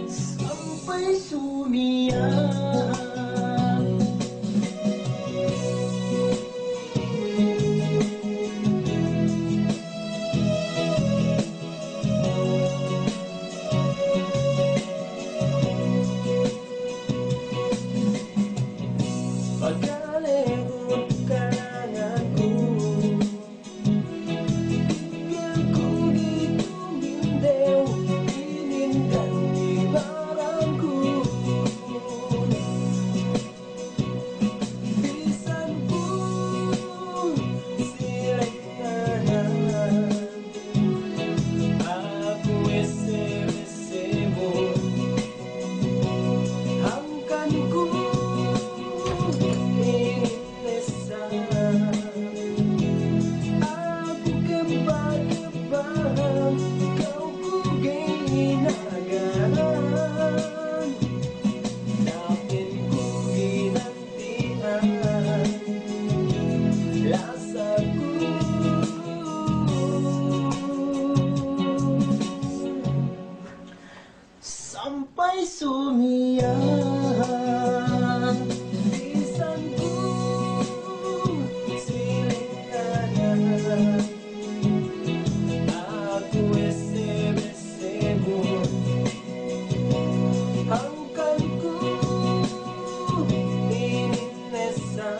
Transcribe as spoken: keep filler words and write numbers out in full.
Sampay sumiyan. Pagalegun karanganku, tinggalku di tumindew, inin kan di barangku. Bisan ku silenganan, aku ese-ese mu, hangkan ku inin esa. Aku kebba-kebbahan, ka'u ku ga'i inaganan, da'akin ku ginanti'an lasaku. Sampay sumiyan, bisan ku silenganan, aku ese-ese mu, hangkan ku inin esa.